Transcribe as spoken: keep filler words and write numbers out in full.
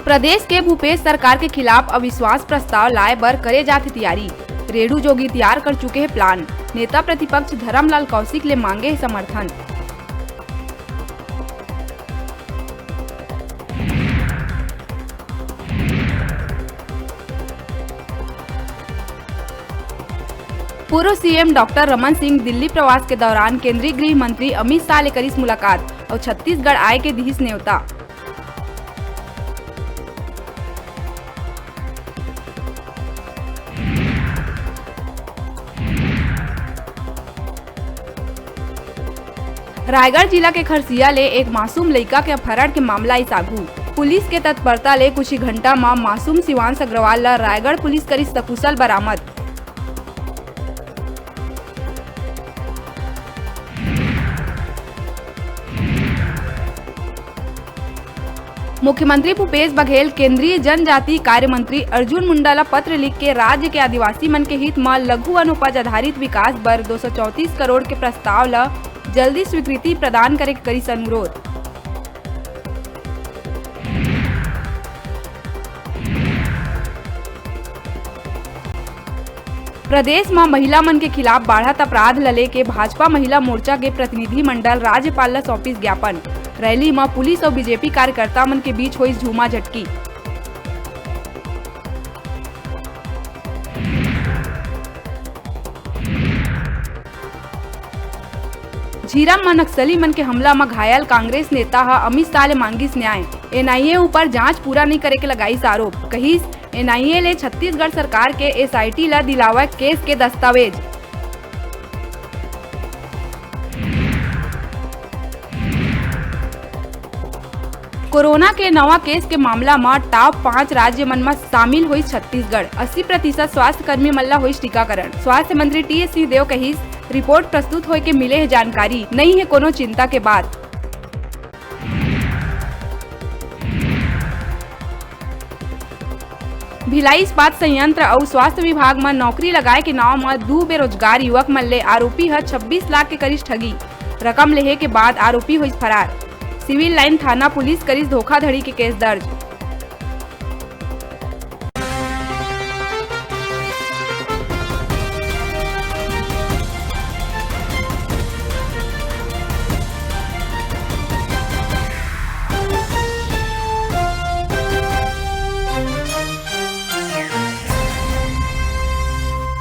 प्रदेश के भूपेश सरकार के खिलाफ अविश्वास प्रस्ताव लाए बर करे जात हे तियारी। रेणु जोगी तियार कर चुके हे plan। नेता प्रतिपक्ष धरमलाल कौशिक ले मांगे हे समर्थन। पूर्व सीएम डॉक्टर रमन सिंह दिल्ली प्रवास के दौरान केंद्रीय गृह मंत्री अमित शाह ले करिस मुलाकात अउ छत्तीसगढ़ आए के दिहिस नेवता। रायगढ़ जिला के खरसिया ले एक मासूम लइका के अपहरण के मामला आइस आघू। पुलिस के तत्परता ले कुछ ही घंटा म मासूम शिवांश अग्रवाल ल रायगढ़ पुलिस करिस सकुशल बरामद। मुख्यमंत्री भूपेश बघेल केंद्रीय जनजाति कार्य मंत्री अर्जुन मुंडा ल पत्र लिख के राज्य के आदिवासी मन के हित म लघु वनोपज आधारित विकास बर दो सौ चौंतीस करोड़ के प्रस्ताव ल जल्दी स्वीकृति प्रदान करे के करिस अनुरोध। प्रदेश म महिला मन के खिलाफ बाढ़त अपराध ल लेके भाजपा महिला मोर्चा के प्रतिनिधि मंडल राज्यपाल ल सौंपिस ज्ञापन। रैली म पुलिस अउ बीजेपी कार्यकर्ता मन के बीच होइस झूमा झटकी। झीरम म नक्सली मन के हमला म घायल कांग्रेस नेता ह अमित शाह ले मांगिस न्याय। एनआईए ऊपर जांच पूरा नइ करे के लगाइस आरोप। कहिस, एनआईए ले छत्तीसगढ़ सरकार के एसआईटी ल दिलावय केस के दस्तावेज। कोरोना के नवा केस के मामला म टॉप पांच राज्य मन म शामिल होइस छत्तीसगढ़। अस्सी प्रतिशत स्वास्थ्य कर्मी मन ल होइस टीकाकरण। स्वास्थ्य मंत्री टीएस सिंहदेव कहिस, रिपोर्ट प्रस्तुत होय के मिले हे जानकारी, नइ हे कोनो चिंता के बात। भिलाई इस्पात संयंत्र अउ स्वास्थ्य विभाग म नौकरी लगाए के नांव म दू बेरोजगार युवक मन ले आरोपी ह छब्बीस लाख के करिस ठगी। रकम लेहे के बाद आरोपी होइस फरार। सिविल लाइन थाना पुलिस करिस धोखाधड़ी के केस दर्ज।